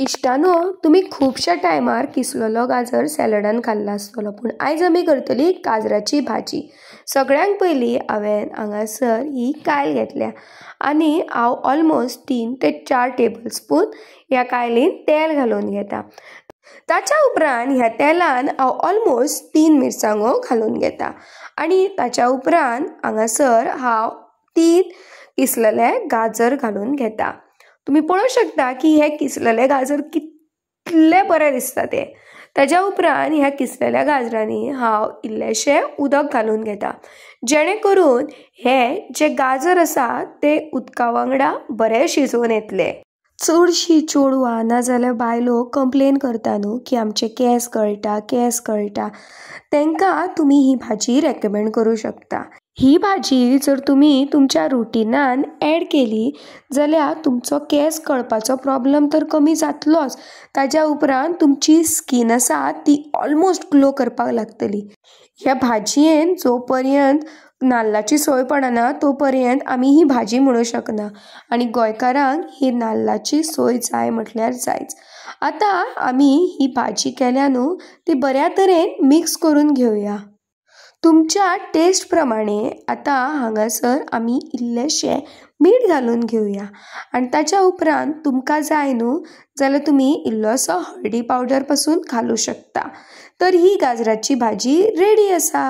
इश्टानो, तुमी खुबश्या टायमार किसलेलो गाजर सॅलडान खाल्ला आसतलो, पूण आयज आमी करतली गाजराची भाजी. सगळ्यांत पयलीं हांवें हांगासर ही कायल घेतल्या आनी हांव ऑलमोस्ट 3 ते 4 टेबल स्पून ह्या कायलीन तेल घालून घेता. ताच्या उपरांत ह्या तेलान हांव ऑलमोस्ट 3 मिरसांगो घालून घेता आनी ताच्या उपरांत हांगासर हांव 3 किसलेले गाजर घालून घेता. तुमी पळोवंक शकता की हे किसलेले गाजर कितले बरे दिसता ते. ताज्या उपरांत ह्या किसलेल्या गाजरांनी हांव इल्लेशें उदक घालून घेता, जेणे करून हे जे गाजर आसा ते उदका वांगडा बरे शिजोवन येतले. चडशीं चेडवां नाजाल्यार बायलो कंप्लेन करता न्हू की आमचे केंस गळटा, केंस गळटा, तांकां तुमी ही भाजी रेकमेंड करूं शकता. ही भाजी जर तुमी तुमच्या रुटिनान एड केली जाल्यार तुमचो केंस गळपाचो प्रॉब्लम तर कमी जातलोच, ताज्या उपरांत तुमची स्कीन आसा ती ऑलमोस्ट ग्लो करपाक लागतली. ह्या भाजयेन जो पर्यंत नाल्लाची सोय पडना तो पर्यंत आमी ही भाजी म्हणूं शकना आनी गोंयकारांक ही नाल्लाची सोय जाय म्हटल्यार जायच. आतां आमी ही भाजी केल्या न्हू ती बऱ्या तरेन मिक्स करून घेवया. तुमच्या टेस्ट प्रमाणे आतां हांगासर आमी इल्लेशें मीठ घालून घेवया आनी ताच्या उपरांत तुमकां जाय न्हू जाल्यार तुमी इल्लोसो हळदी पावडर पसून घालूं शकता. तर ही गाजराची भाजी रेडी आसा.